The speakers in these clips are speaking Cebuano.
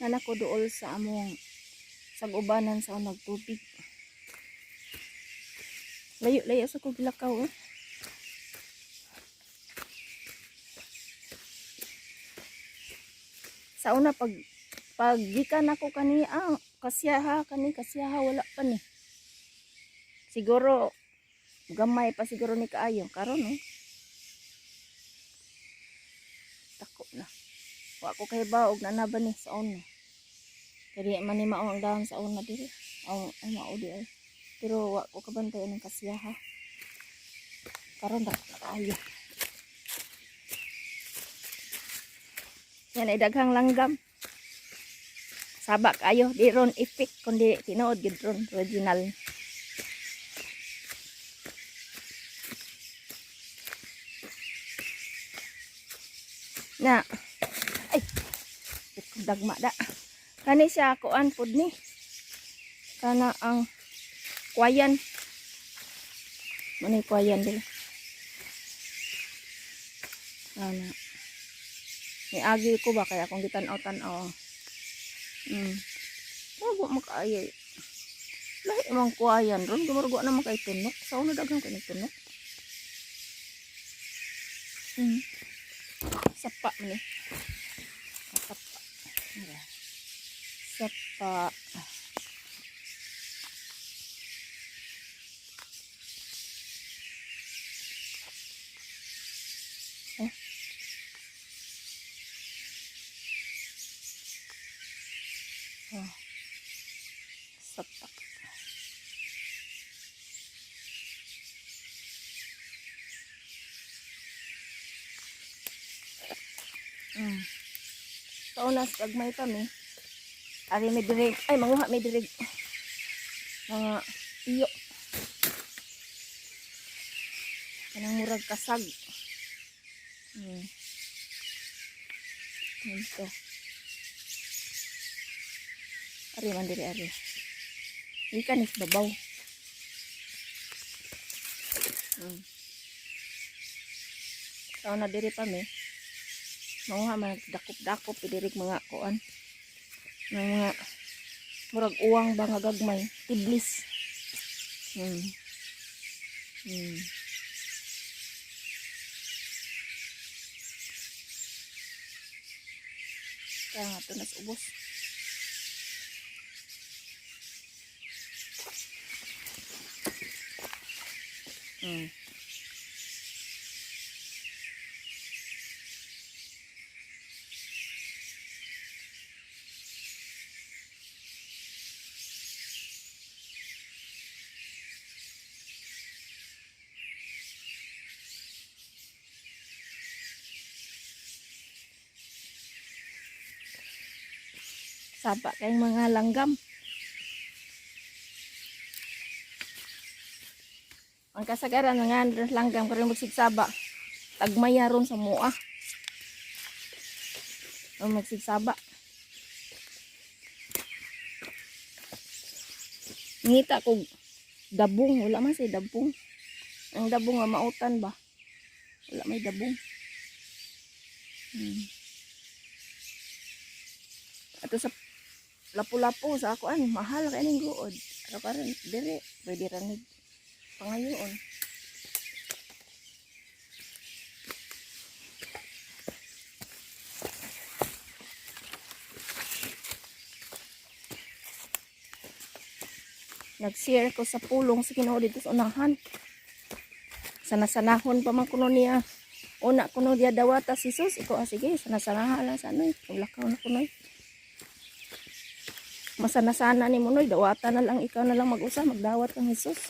Nga nako duol sa among sag-ubanan sa unag tubig. Layo-layo sa ko gilakaw eh. Sa una pag pag gikan ako kani ang kasyaha kani kasyaha, wala pa ni. Siguro gamay pa siguro ni kaayo karon, no. Tako na. Wa ko kay og nanaba ni sa una. Kaya man ni mao ang dahon sa una diri. Aw, ay mao di ay. Pero wa ko kabantay anang kasyaha. Karon dako na kaayo. Yan ay daghang langgam. Saba kaayo, di ron effect kundi tinuod gid ron original. Na. Ay. Dagma da. Kani siya kuan pud ni. Kana ang kwayan. Muna yung kwayan dili. Ana. Niagi ko ba kaya akong gitan-aw-tan-aw. Wa makaayo. Lahi man kwayan ron, gumurgo na man kay tunok. Sa una daghang kay tunok. Sapa man ni. Sapa. Mira. Sapa. Eh. Oh. Sapa. Sa una, pag may kami, ari may diri, ay manguha may diri mga iyo. Kanang murag kasag. Ito. Ari man diri ari. Ikan is babaw. Sa una diri pa mi. Manguha man dakop-dakop diri mga kuan. Mga murag uwang ba nga gagmay, tiblis. Kaya nga ito nas ubos. Saba kayong mga langgam. Ang kasagaran nga langgam karon magsigsaba. Tagmaya ron sa mua. Ang magsigsaba. Ngita ko dabong, wala man say dabong. Ang dabong nga mautan ba? Wala may dabong. Ato sa lapu-lapu sa ako an mahal kay ning guod. Pero karon dire pwede ra ni pangayoon. Nag-share ko sa pulong sa Ginoo dito sa unahan. Sana-sanahon pa man kuno niya. Una kuno diya dawata si Jesus. Ikaw, ah, sige, sana-sanahan lang sa ano. Lakaw na kuno. Masana-sana ni mo noy, dawata na lang, ikaw na lang mag-usa, magdawat kang Jesus.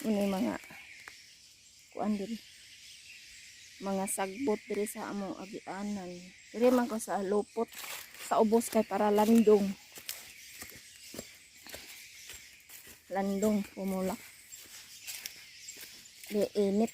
Ano yung mga kuan diri, mga sagbot diri sa among agianan. Diri man ko sa lupot sa ubos kay para landong landong pumulak. Di init.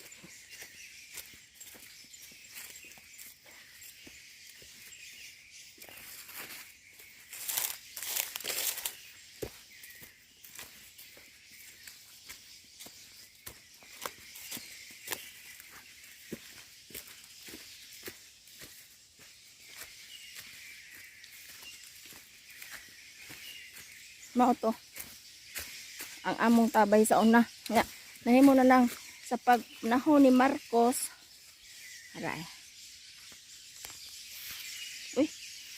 Mao to ang among tabay sa una nga nahimo na lang sa pagnahon ni Marcos. Aray, uy,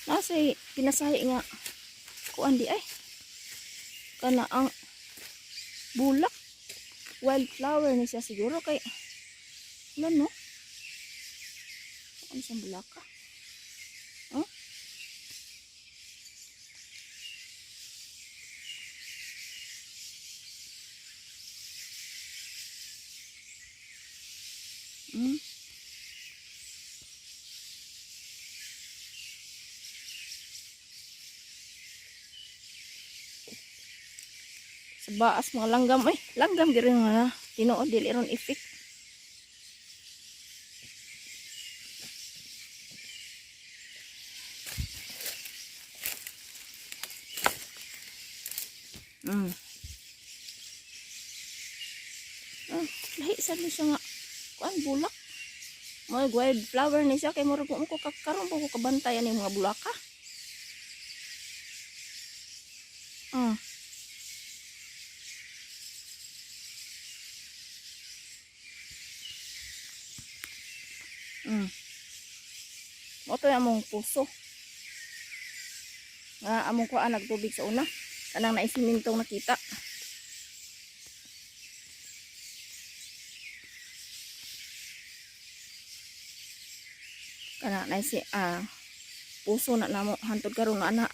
nasa pinasahi nga kuan di ay kana ang bulak, wildflower ni siya siguro kay wala, no? Ano siyang bulaka? Huh? Sa baas mga langgam ay langgam gid nga tinuod dili ron effect. Ah, lahi sad ni siya nga kuan, bulak. Mga wild flower ni siya kay murag ko kakaron po ko kabantay ani mga bulaka. Ah. Mao to yung among puso. Nga among kuan nagtubig sa una. Kanang naisimintong nakita. Kana naisi puso na namo hantod karon nga ana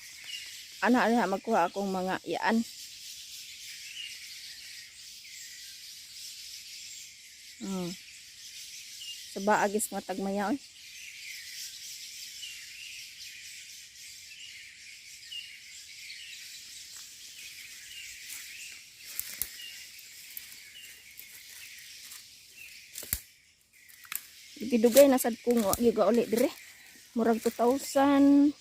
ana ana magkuha akong mga iyaan. Sa baagis mga tagmaya oy. Gidugay na sad kong wa gyud uli dire. Murag 2018,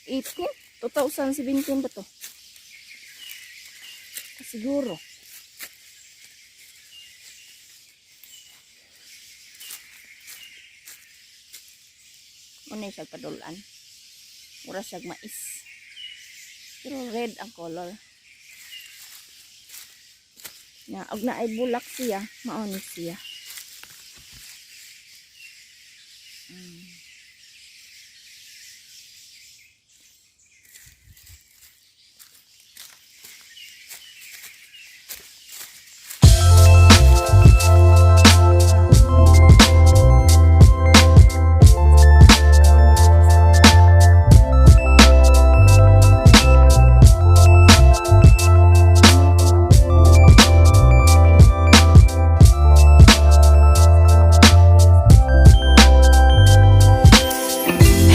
2017 ba to? Siguro. Muna siya padulan. Mura siya mais. Pero red ang color. Na, og na ay bulak siya, mao ni siya.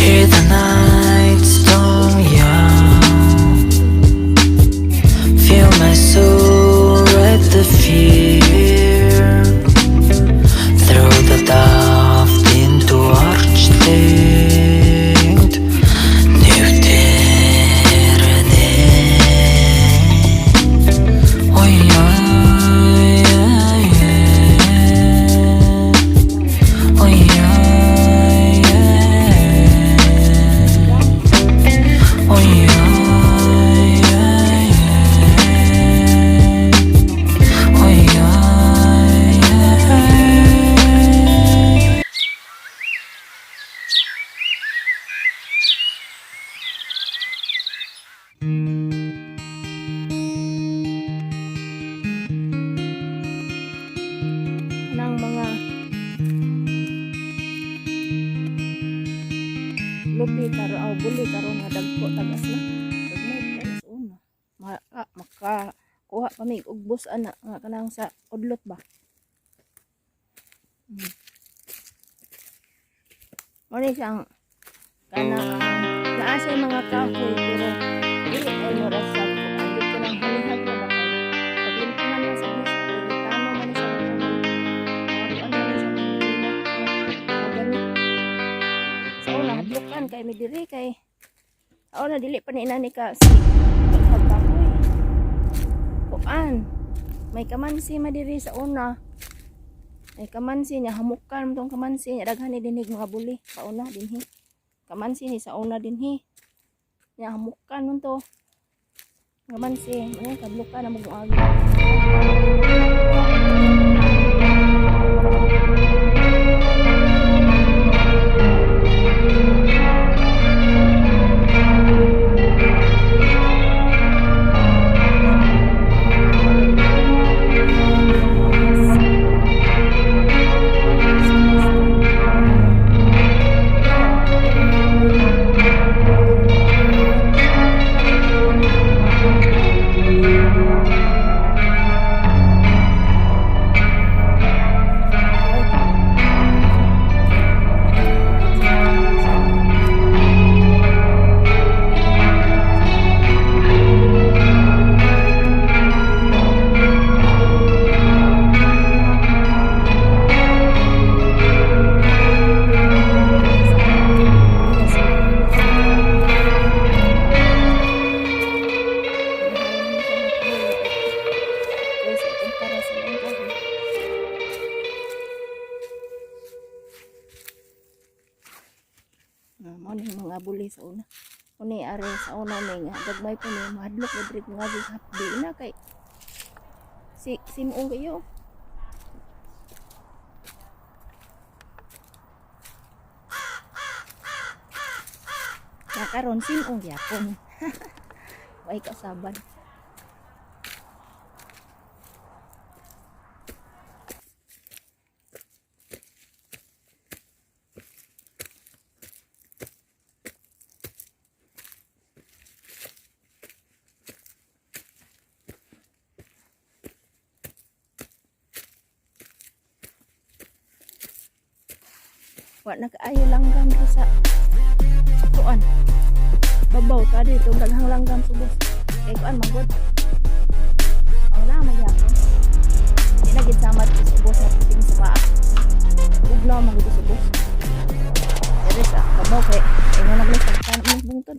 Hear the night stone young. Feel my soul read the fear. Through the daft into archlicht. Nykterende. Oi, oi, oi, oi, oi, oi, oi, oi, oi. Ng mga lupi karo aw buli karon nga dagko tagas na gagmay kay sa una maka kuha kami og ugbos ana nga kanang sa udlot ba. Mo ni siyang kanang naa siya mga kahoy pero dili ay mura sa kuan di kanang halihag na ba kay paglingkungan man sa bis, tano man siya mga kahoy. una dili pa ni inani ka si pagkahoy. Kuan. May kamansi madiri sa una. May kamansi niya, hamukan mo tong kamansi niya, daghan ni dinhig mga buli sa una dinhi. Kamansi ni sa una dinhi. Nya hamukan nun to. Kamansi, mga kadlukan na mo agi. Kaysa kumpara sa mga kahoy. Ah, mao ni mga buli sa una. Uni are sa una ni nga gagmay pa ni mahadlok na diri mga buli hapdi na kay si simuong kayo. Na karon simuong gyapon. Way kausaban. Wa na kaayo langgam diri sa kuan. Babaw ka dito, daghang langgam subos. Kay kuan magod. Ang na magyapon. Di na gid sama dito sa ubos na puting sa paa. Ugnaw man gid sa ubos. Diri sa babaw kay ingon na sa kan imong bungtod.